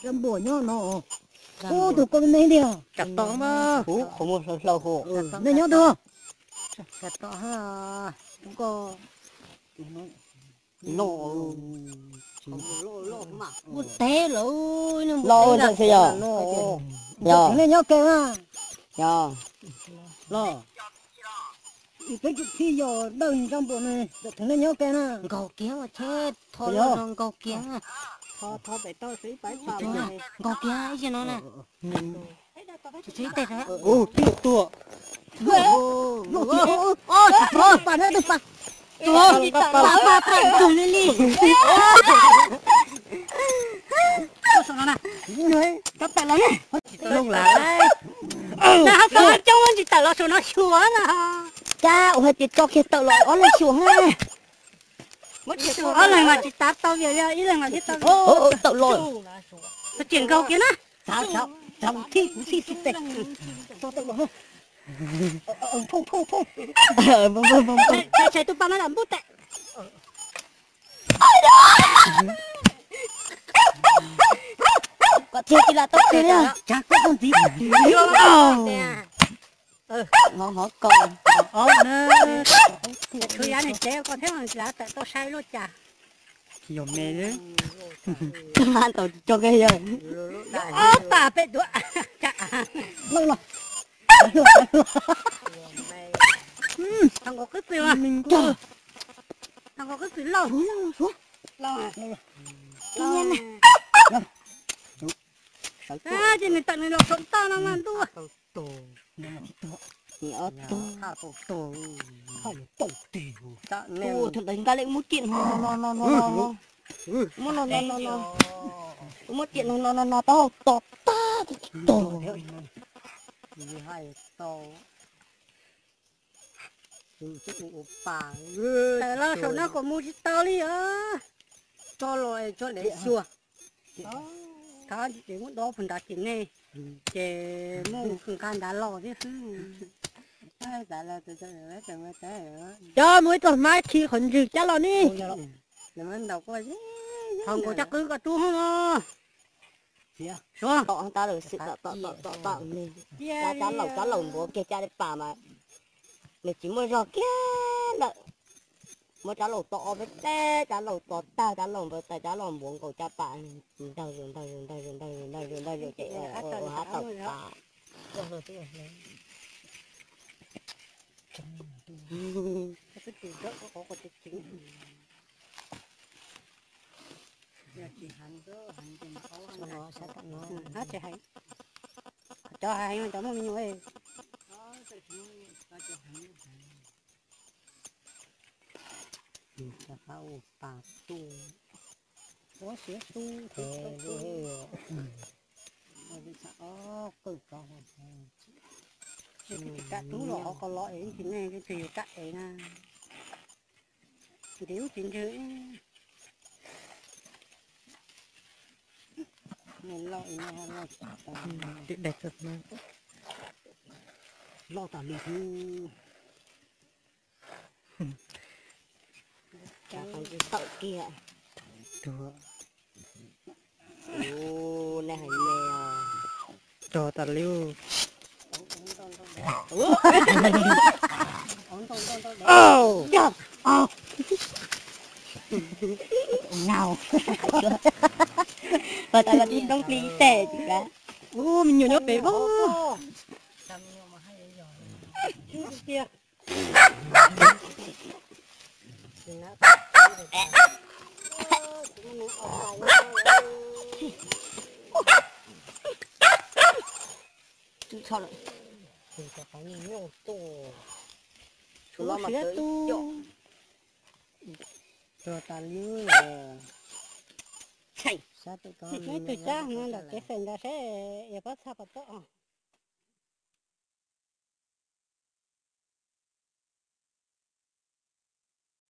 Zaj npuam nyob no. Ub, tus ko me me li os. Tsam tod mas. Ub, qhov muag hlaw hlaw hu. Nej nyob twg? Tsam tod. Tus ko loj. Ub, teb lawm, loj ua ntawm xwb yog. Yog. Nej nyob ke na. Yog. Los. Peb tsis yog dawj nrog npuam ne, thaum nej nyob ke na. Nkaug kiag ua tsheb, tho los nkaug kiag. Nkaug kiag ib zaug no na. Tsis ib teg. Ub, twb tuag. Tus pa, tus pa. Tus pa, pa, tus li li. Tsis tau lawm. Tsis tau lawm. Coob tsis tawm los saum no xyuas na. Cas ua hais tias tso kiag tawm los ob leeg xyuas na. Ob leeg mas tsis tav tau, ib leeg mas thiaj tau. Tawm los. Txiav nkaug kiag na. Txav, txav, txav, kuv txhij txhij tes. Tso tawm los. Tshais tus pa no lam npub tes. Kom txiag tsis lam tau txiag li. Tshav koj ntxiv. Hov hov ko. Tshuav yav neeg tsev ko thiab mas tsis lam tawm tau sai luaj cas. Yog me, mas tau tso ke yog. Ob pam peb duav. Tag nqos qwb pw, tag nqos qwb pw lauj. Ces nws tawm nws los saum toj no mas ntuj. Ob tug. Tus ntawd nqa lem muab ciam no no no no. Muab no no no no. Muab ciam no no no no, taub hau to tag tag. Tawm los saum no kom mus tsis tau li os. Tso los tso dev xyuas. Thov ces muab dob puag nrad tim nej, ces muab nqa nrad los thiab xwb. Cov mus ib txoj hmab khi qhov ntswg cab los ni. Ho nkaus cov qwb koj rub hauv no. Suav tom tab lawm xwb, tom tom tom tom tom. Cab laus, cab laus npuav kiag cab dej pas mas nws tsis muaj zog kiag lawm. Muab cab laus tom ob peb teg, cab laus tom tag, cab laus npuav tag, cab laus npuav nkaus cab pas, ntag zus ntag zus ntag zus ntag zus ntag zus ntag zus ces ua hab tau tas. Cov heev, cov muaj me nyuam. Ua siav tu, tu, tu, tu. Tsis kam rub los hauv qhov los es ib ntsis nej twb yus kam es na. Ntim ub tsis ntswg. Loj tas li thiab. Tawm kiag. Nej hais me os. Rog tas li. Nau. Pas tas li roob plig tes tsis kav. Ub, me nyuam nyob pem vog. Tus no mas tu. Tuag tas li. Sab tus cab no ntawm kev fem ntawd seb yog pob txha puas tau.